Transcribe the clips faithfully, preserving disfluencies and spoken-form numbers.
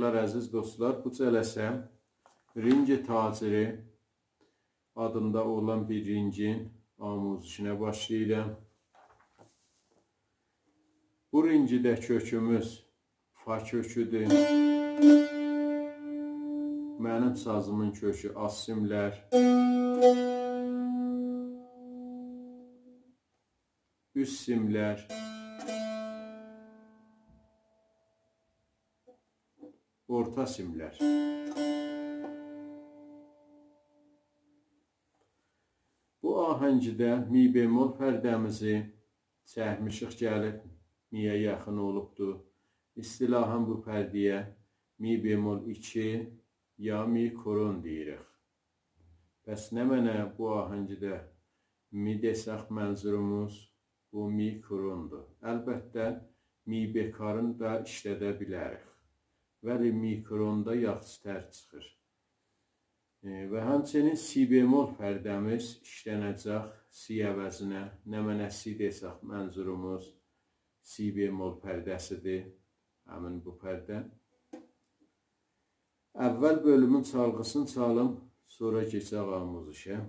عزیز دوستلار، بو جلسه رنگ تاجری آدیندا اولان بیر رنگین آموزشینه باشلاییرام. بو رنگده کؤکوموز فا کؤکودور. منیم سازیمین کؤکو آلت سیملر، اوست سیملر، اورتا سیملر. بو آهنگده می بمل پرده‌میزی چکمیشیک، گلیب می‌یه یاخین اولوبدور. اصطلاحاً بو پرده‌یه می بمل ایکی یا می کرن دئییریک. پس نمنه بو آهنگده می دئسک، منظوروموز بو می کرن‌دور. البته، می بکرن ده ایشلده بیلریک. ولی می کرن‌ده یاخشی‌تر چیخیر. ائ، و همچنین سی بمل پرده‌میز ایشلنه‌جک سی عوضینه. نمنه سی دئسک، منظوروموز سی بمل پرده‌سی‌دیر. همین بو پرده. اول بؤلومون چالغی‌سینی چالیم، سونرا کئچک آموزشه.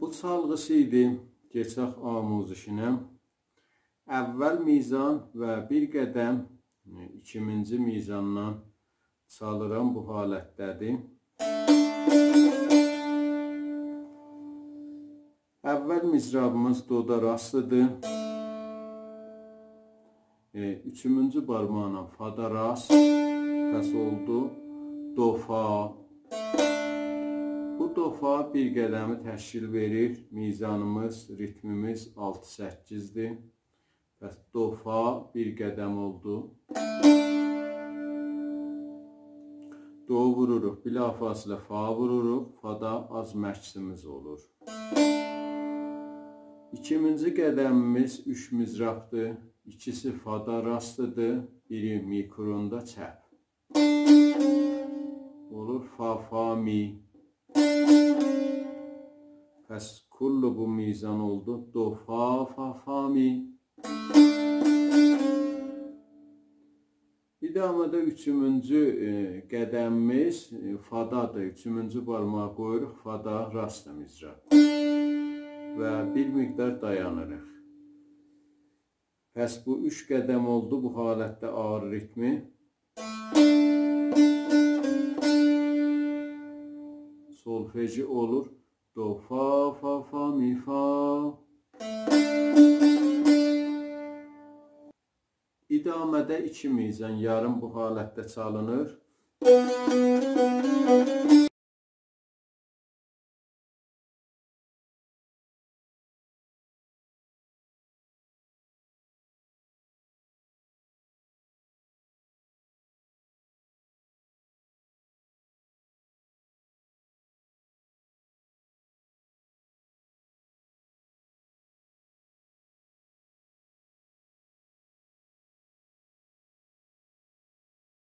بو چالغی‌سی ایدی. کئچک آموزشینه. اول میزان و بیر قدم، ائ، ایکیمینجی میزاندان چالیرام، بو حالتده‌دیر. اول مضرابیمیز دودا راستی‌دیر. ائ، اوچومونجو بارماغینان فادا راست، پس اولدو دو فا. بو دو فا بیر قدمی تشکیل وئریر. میزانیمیز، ریتمیمیز آلتی سککیزدیر. پس دو فا بیر قدم اولدو. دو ووروروق، بلافاصله فا ووروروق. فادا آز مکثیمیز اولور. ایکیمینجی قدمیمیز اوچ مضرابدیر. ایکیسی فادا راستی‌دیر، بیری می کرن‌دا چپ. اولور فا، فا، می. پس کل بو میزان اولدو دو فا، فا، فا، می. ادامه‌ده اوچومونجو، ائ، قدمیمیز، ائ، فادادیر. اوچومونجو بارماغی قویوروق فادا راست مضراب. و بیر مقدار دایانیریق. پس بو اوچ قدم اولدو بو حالتده آغیر ریتمی. سولفژی اولور دو، فا، فا، فا، می، فا. ادامه‌ده ایکی میزان یاریم بو حالتده چالینیر.